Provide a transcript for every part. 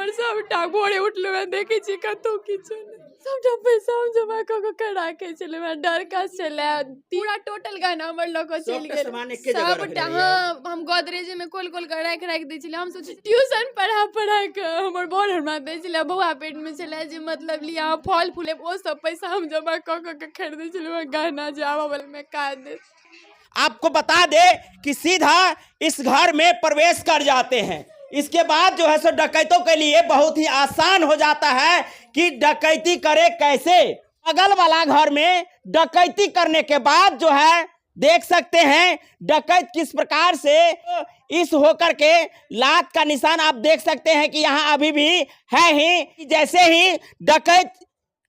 हमर सबटा। भोरे उठलहुँ हेँ, देखै छी कतहु किछो नहि। सबटा पैसा हम जमा कऽ कऽ के राखै छलहुँ हेँ। डर का छलै, पूरा टोटल गहना हमर लऽ कऽ चलि सबटा गेल सामान एके जगह रखने सबटा। रहियै? हँ, हम गोदरेजमे खोलि खोलि कऽ राखि राखि दै छलियै। हम सोचै ट्यूशन पढ़ा पढ़ा कऽ हमर बर हमरा दै छलै, बौआ पेटमे छलै जे मतलब लिअ अहाँ फल फूल लेब, ओ सब पैसा हम जमा कऽ कऽ के खरीदै छलहुँ हेँ गहना जे आबऽ वलामे काज देत। आपको बता दे कि सीधा इस घर में प्रवेश कर जाते हैं। इसके बाद जो है सो डकैतों के लिए बहुत ही आसान हो जाता है कि डकैती करे कैसे। बगल वाला घर में डकैती करने के बाद जो है देख सकते हैं डकैत किस प्रकार से इस होकर के लात का निशान आप देख सकते हैं कि यहाँ अभी भी है ही। जैसे ही डकैत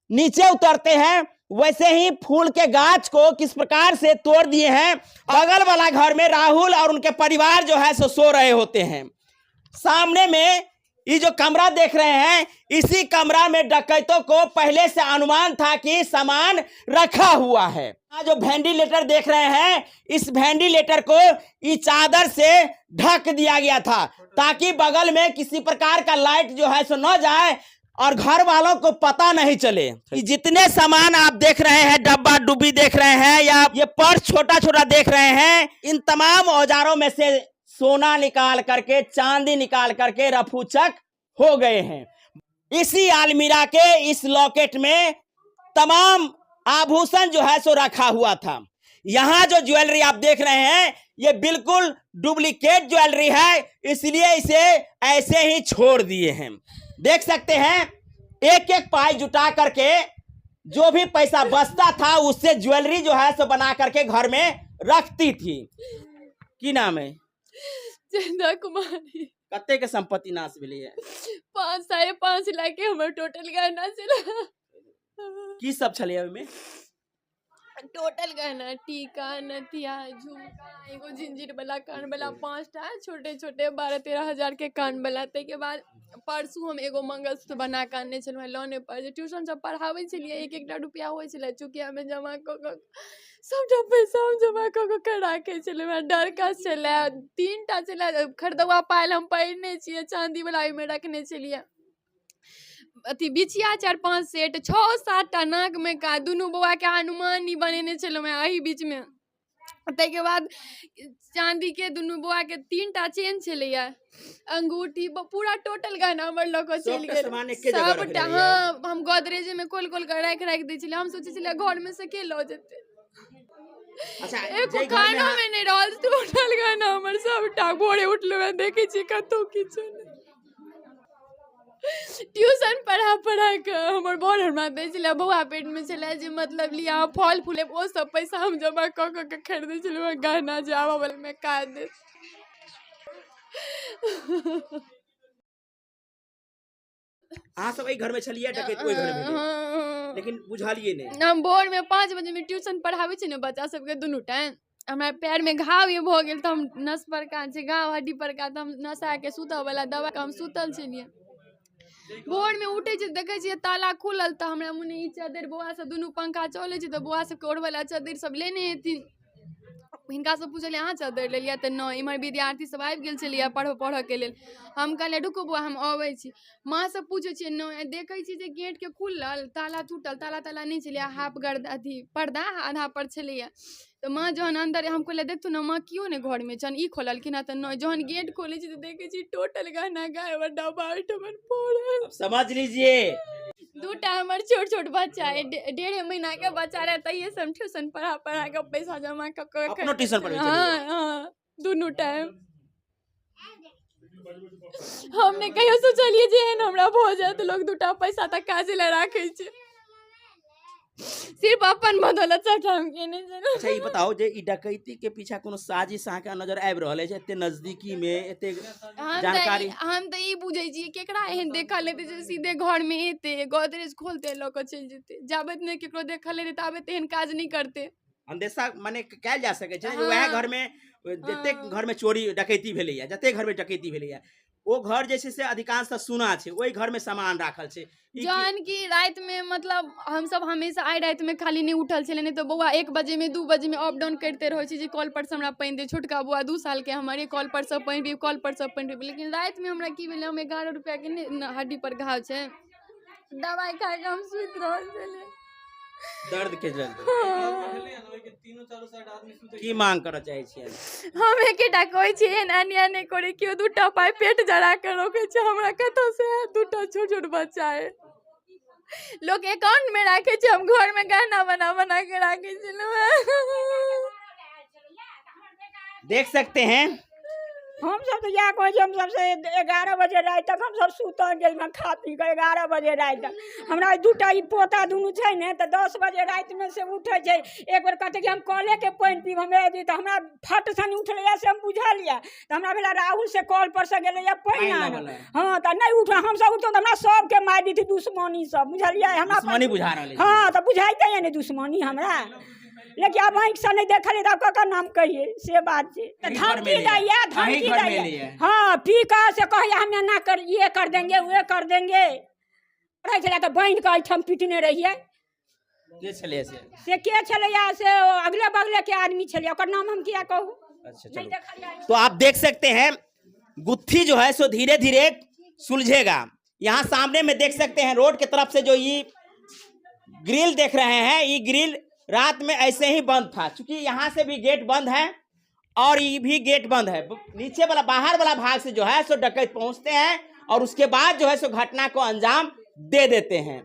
नीचे उतरते हैं वैसे ही फूल के गाछ को किस प्रकार से तोड़ दिए हैं। बगल वाला घर में राहुल और उनके परिवार जो है सो सो रहे होते हैं। सामने में ये जो कमरा देख रहे हैं, इसी कमरा में डकैतों को पहले से अनुमान था कि सामान रखा हुआ है। यहाँ जो वेंटिलेटर देख रहे हैं, इस वेंटिलेटर को इस चादर से ढक दिया गया था ताकि बगल में किसी प्रकार का लाइट जो है सो न जाए और घर वालों को पता नहीं चले। कि जितने सामान आप देख रहे हैं, डब्बा डुब्बी देख रहे हैं या ये पर्स छोटा छोटा देख रहे हैं, इन तमाम औजारों में से सोना निकाल करके, चांदी निकाल करके रफूचक हो गए हैं। इसी आलमीरा के इस लॉकेट में तमाम आभूषण जो है सो रखा हुआ था। यहाँ जो ज्वेलरी आप देख रहे हैं ये बिल्कुल डुप्लीकेट ज्वेलरी है, इसलिए इसे ऐसे ही छोड़ दिए हैं। देख सकते हैं एक एक पाई जुटा करके जो भी पैसा बचता था उससे ज्वेलरी जो है सो बना करके घर में रखती थी। की नाम है? चंदा कुमारी। कते के संपत्ति नाश भेलै? 5 5.5 लाख के हमर टोटल गहना छलै। की सब छलै ओहिमे? टोटल गहना टीका, नथिया, झुमका, एगो झिंझिर वाला कान वाला, 5टा छोटे छोटे 12-13 हजार के कान वाला। ताहिके बाद परसू हम एगो मंगलसूत्र बना कऽ आनने छलहुँ हेँ लोने पर। जे ट्यूशन सब पढ़ाबै छलियै, एक एकटा रुपैआ होइ छलै चुकियामे जमा कऽ कऽ, सबटा पैसा हम जमा कऽ कऽ के राखै छलहुँ हेँ। डर का छलै, 3टा छलै खरीदौआ पायल, हम पहिरने छियै चाँदी वाला, ओहिमे रखने छलियै। अथी बिछिया 4-5 सेट, 6-7टा नाकमे का, दुनू बौआके हनुमानी बनेने छलहुँ हेँ एहि बीचमे। ताहिके बाद चाँदीके दुनू बौआके 3टा चेन छलैए, अंगूठी, पूरा टोटल गहना हमर लऽ कऽ चलि सबटा गेल सामान एके जगह रखने सबटा। रहियै? हँ, हम गोदरेजमे खोलि खोलि कऽ राखि राखि दै छलियै। हम सोचै छलियै घरमे से के लऽ जेतै। अच्छा, एको जाहि घरमे कानोमे नहि रहल टोटल गहना हमर सबटा। भोरे उठलहुँ हेँ, देखै छी कतहु किछो नहि। ट्यूशन पढ़ा पढ़ा कऽ हमर बर हमरा दै छलै, बौआ पेटमे छलै जे मतलब लिअ अहाँ फल फूल लेब, ओ सब पैसा हम जमा कऽ कऽ के खरीदै छलहुँ हेँ गहना जे आबऽ वलामे काज देत। अहाँ सब एहि घर में छलियै, डकैत ओहि घर में भेलै, हँ। लेकिन बुझलियै नहि। हम भोरमे 5 बजेमे ट्यूशन पढ़ाबै छी ने बच्चा सबके दुनू टाइम। हमरा पैरमे घाव ये भऽ गेल तऽ हम नस परका छै घाव, हड्डी परका, तऽ हम नशाके सुतऽवला दवा हम सुतल छलियै। भोरमे उठै छियै, देखै छियै ताला खुलल, तऽ हमरा मोने ई चद्दरि, बौआ सब दुनू पंखा चलै छै तऽ बौआ सबके ओढ़बै लए चद्दरि सब लेने हेथिन। हिनकासँ पुछलियै, अहाँ चद्दरि लेलियै? तऽ नहि। इम्हर विद्यार्थी सब आबि गेल छलैए पढ़ऽके लेल। हम कहलियै, रुकू बौआ, हम अबै छी। माँसँ पूछै छियै, नहि। देखै छियै जे गेटके खुलल, ताला टूटल, ताला ताला नहि छलैए, हाफ गर्द अथी पर्दा आधा पर छलैए। तऽ माँ जहन अन्दर, हम कहलियै, देखथुन ने माँ, केओ नहि घरमे छनि, ई खोललखिन हँ? तऽ नहि। जहन गेट खोलै छी तऽ देखै छी टोटल गहना गायब, डब्बा ओहिठमन पड़ल। अब समझ लीजिए। 2टा हमर छोट छोट बच्चा अइ, 1.5 महीना के बच्चा रहै तहिये से हम ट्यूशन पढ़ा पढ़ा कऽ पैसा जमा कऽ कऽ अपनो ट्यूशन पढ़बै छलियै? हँ हँ, दुनू टाइम। हम नहि कहियो सोचलियै जे एहन हमरा भऽ जायत। लोक 2टा पैसा तऽ काजे लए राखै छै, सिर्फ अपन बदौलत सबटा हम केने छलहुँ। अच्छा, ई बताउ जे ई डकैती के पीछा कोनो साजिश अहाँके नजर आबि रहल अछि? एते नजदीकी में एते जानकारी। हम तऽ ई बुझै छियै, केकरा एहन देखल हेतै जे सीधे घरमे एतै, गोदरेज खोलतै, लऽ कऽ चलि जेतै? जाबत नहि केकरो देखल हेतै ताबत एहन काज नहि करतै। अंदेशा माने कयल जा सकै छै जे वएह घर में जते घर में चोरी डकैती भेलैया, जते घर में डकैती भेलैया, ओ घर जे छै से अधिकांशतः सुना छै, ओहि घर में सामान राखल छै। ई जहन कि रातिमे मतलब हमसब हमेशा आइ रातिमे खाली नहि उठल छलै, नहि तऽ बौआ 1 बजेमे 2 बजेमे अप डाउन करिते रहै छै जे कल पर से हमरा पानि दे। छोटका बौआ 2 सालके हमर, कल पर से पानि पीब, कल पर से पानि पीब। लेकिन रातिमे हमरा की भेलै, हम 11 रुपैआके नहि हड्डी पर घाव छै, दवाइ खा कऽ हम सुति रहल छलियै दर्द के चलते। की मांग करऽ चाहै छियै? हम एकेटा कहै छी, एहन अन्याय नहि करै केओ। 2टा पाइ पेट जरा कऽ रखै छै, हमरा कतऽसँ आयत? 2टा छोट छोट बच्चा अइ। लोक एकाउंट में राखे छै, हम घर में गहना बना बना के राखे छलहुँ। देख सकते हैं। हमसब तऽ इएह कहै छी, हमसब से 11 बजे राति तक हमसब सुतल गेल, खा पी कऽ 11 बजे राति तक। हमरा 2टा ई पोता दुनू छै ने, तऽ 10 बजे रातिमे से उठै छै। एक बेर कहतै कि हम कलेके पानि पीब, हम अथी, तऽ हमरा फट सन उठलैए से हम बुझलियै। तऽ हमरा भेलै राहुल से कल पर से गेलैए पानि आनऽ। हँ, तऽ नहि उठल। हमसब उठतहुँ तऽ हमरा सबके मारि दैतै दुश्मनी सब, बुझलियै? हमरा दुश्मनी बुझा रहल अछि। हँ, तऽ बुझाइते यऽ ने दुश्मनी हमरा। लेकिन आब आँखिसँ नहि देखलियै तऽ आब ककर नाम कहियै, से बात छै। तऽ अहीं घरमे धमकी एलैए। दैए, अहीं धमकी घरमे दैए। एलैए। हँ, पी कऽ से कहैए हम एना कर, ये कर देंगे, वो कर देंगे। रहै छलै तऽ बान्हि कऽ एहिठाम पिटने रहियै। के छलैए से? से के छलैए से अगले बगले के आदमी छलैए, ओकर नाम हम किया कहू? अच्छा नहि चलू। देखलियै। तो आप देख सकते हैं गुत्थी जो है सो धीरे धीरे सुलझेगा। यहाँ सामने में देख सकते हैं रोड के तरफ से जो ये ग्रिल देख रहे हैं, ये ग्रिल रात में ऐसे ही बंद था, क्योंकि यहाँ से भी गेट बंद है और ये भी गेट बंद है। नीचे वाला बाहर वाला भाग से जो है सो डकैत पहुंचते हैं और उसके बाद जो है सो घटना को अंजाम दे देते हैं।